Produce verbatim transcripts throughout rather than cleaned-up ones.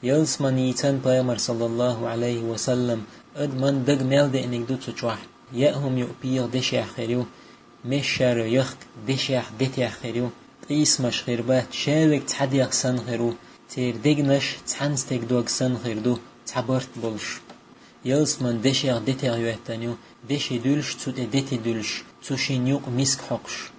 Ялсмани йийцан Пайхамара, саллаллаху Ӏалайхи ва саллам, адаман даг мел деаниг ду цу чохь. Яа хӀума юкъ пегӀа дешех хир ю, мешшаро яхка дешех детех хир ю, къийсамаш хир бац, шаверг цхьа дех санна хир ву, церан дегнаш цхьана стеган дог санна хир ду, цхьа барт болуш. Ялсман дешех детех йоьттан ю, деши дуьлуш, цу тӀе дети дуьлуш, цу шина юкъа миск хьокхуш.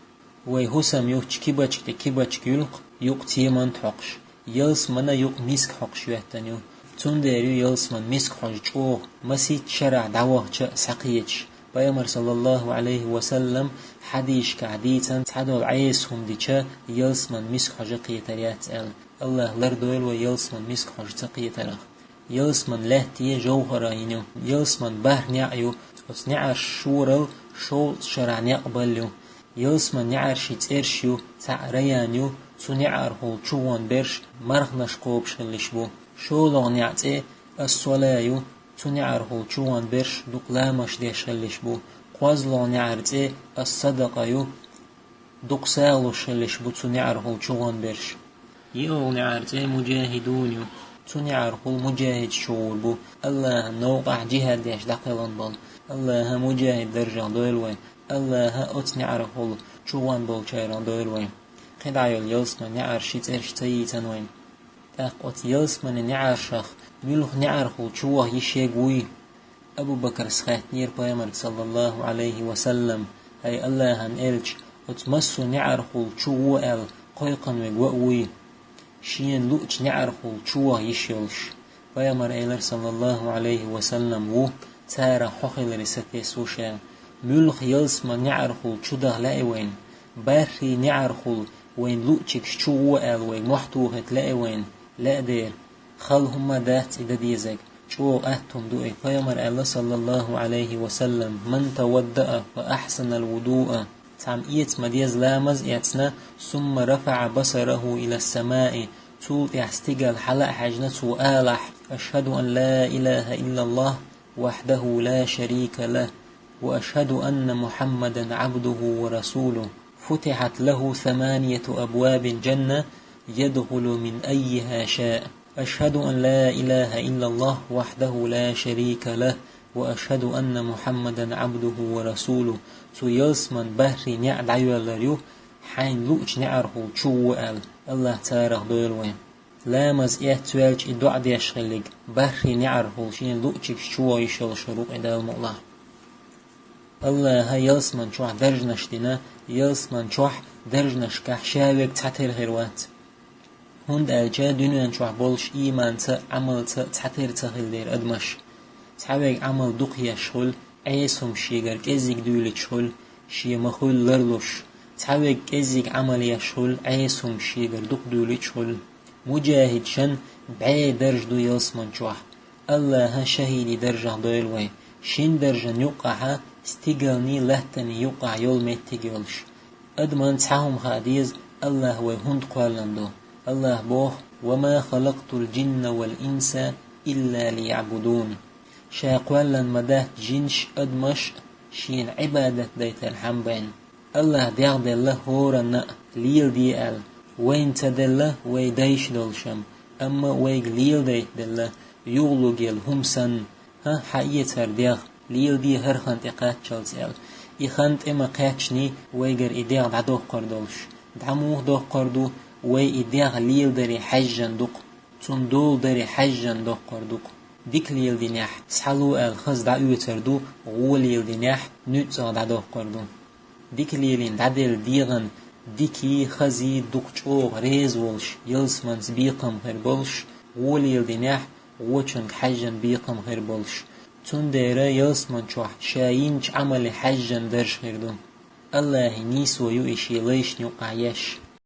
Вай хӀусам юхучу кибачка тӀе кибачка юьлху, юкъа цемант хьокхуш. Ялсмана юкъа миск хьокхуш йоьттан ю. Цундела ю ялсман миск хьожа чӀогӀа, масийтта шарахь дӀавахча а схьакхеташ. Пайхамара, саллаллаху Ӏалайхи ва саллам, хьадисашкахь дийцан цхьадолу Ӏеса хӀума дича, ялсман миск хьожа кхетар яц аьлла. АллахӀа лардойла вай ялсман миск хьожа ца кхетарах. Ялсман лаьтта е жовхӀара йина ю. Ялсман бархӀ неӀ ю. Оцу неӀарш шорал шовзткъа шарахь некъ балла ю. Ялсман неӀарши цӀерш ю, цхьаъ Раян ю, цу неӀархула чугӀон берш марханаш кхобуш хиллиш бу. ШолгӀа неӀ цӀе Ас-Сола ю, цу неӀархула чугӀон берш дукха ламаш деш хиллиш бу. КхозлагӀа неӀар цӀе Ас-Садакъа ю, дукха сагӀа луш хиллиш бу цу неӀархула чугӀон берш. ЙиълагӀа неӀар цӀе Муджахидун ю. Цу неӀархула муджахидаш чугӀур бу, АллахӀан новкъахь джихӀад деш дӀакхелхина болу. АллахӀа муджахид даржах дойла вай. АллахӀа оцу неӀархула чугӀон болчарах дойла вай. КхидӀа йолу ялсман неӀарши цӀерш ца йийцан вайн. ТӀаккха оцу ялсманин неӀаршах муьлха неӀархула чувоха йиш ерг вуй? Абу Бакрас хаьттинера Пайхамарга, саллаллаху Ӏалайхи ва саллам: «ХӀай АллахӀан Элча, оцу массо а неӀархула чу во аьлла кхойкхун верг ван а вуй, шена луъучу неӀархула чувоха йиш йолуш?» Пайхамара элира, саллаллаху Ӏалайхи ва саллам: «Ву, царах хьо хиларе сатесна ву ша». Муьлха ялсман неӀархула чу даха лаьий вайна? БархӀе неӀархула вайн луъучуьнгаш чу во аьлла вайга мохь тухийта лаьий вайна? Лаьа дера. Хала хӀумма дац и дан дезарг. ЧӀогӀа атта хӀума ду и. Пайхамара аьлла, саллаллаху Ӏалайхи ва саллам: «Ман таваддаъа фа ахьсанал вудуъа». Цхьамма эца ма-дезза ламаз эцна, сумма рафаӀа басараху илас-самаи, цул тӀаьхьа стигала хьала а хьаьжна, цо алахь: «Ашхаду ан ла илаха иллаллах, вахьдаху ла шарика лах, ва ашхаду анна Мухьаммадан Ӏабдуху ва расулух. Футихьат лаху саманияти абвабил джанна, ядхулу мин аййиха шаа». «Ашхаду ан ла илаха иллаллах, вахьдаху ла шарика лах, ва ашхаду анна Мухьаммадан Ӏабдуху ва расулух». Цу ялсман бархӀе неӀ дӀайоьллар ю, хьайна луъучу неӀархула чу во аьлла. АллахӀа царах дойла вай. Ламаз эцна ваьлча и доӀа деш хилларг, бархӀе неӀархула шена луъучуьнгаш чу во йиш йолуш хир ву-кх и, Дала мукъ лахь. АллахӀа ялсман чохь даржанаш дина, ялсман чохь даржанашкахь ша верг цхьатера хир вац. ХӀунда аьлча дуьнен чохь болуш ийманца а, Ӏамалца а цхьатера ца хилла дера адамаш. Цхьаверг Ӏамал дукха еш хуьлу, Ӏеса хӀума шегара кӀеззиг дуьйлуьйтуш хуьлу, шен ма-хуьллу ларлуш. Цхьаверг кӀеззиг Ӏамал еш хуьлу, Ӏеса хӀума шегара дукха дуьйлуьйтуш хуьлу. Муджахидашан бӀе даржа ду ялсман чохь. АллахӀа шахӀидийн даржах дойла вай. Шина даржан юккъахьа стигалний латтаний юккъахь йолу меттиг йолуш. Адаман цхьа хӀума хаа деза, АллахӀ вай хӀунда кхоьллина ду. АллахӀа боху: «Ва ма халакътул джинна вал инса илла лияъбудун». Ша кхоьллина ма дац жинаш а, адамаш а шена Ӏибадат дайтархьама байна. АллахӀа дегӀ делла хӀоранна а леладе аьлла, вайна ца делла вай дайша долуш-м, амма вайга леладайта делла, юхалург елла хӀума санна. ХӀан, хьаэца хӀара дегӀ, леладе хӀара хан тӀе кхаччалц аьлла. И хан тӀе ма-кхаьччиний вайгара и дегӀ дӀадоккхур долуш. ДӀа муха доккхур ду, вай и дегӀ леладаре хьаьжжина ду-кх. Цунна дола даре хьаьжжина доккхур ду-кх. Дика леладинехь, схьало аьлла хаза дӀаоьцур ду, гӀо леладинехь, нуьцкъах дӀадоккхур ду. Дика лелийна дӀаделла дегӀан дикий, хазий, дукха чӀогӀа реза волуш, ялсаманца бекхам хир болуш, гӀо леладинехь, гӀочунга хьаьжжина бекхам хир болуш. Цундела ялсаман чохь ша йинчу Ӏамале хьаьжжина дарж хир ду. АллахӀан нийсо ю и шен лайшна юккъахь еш.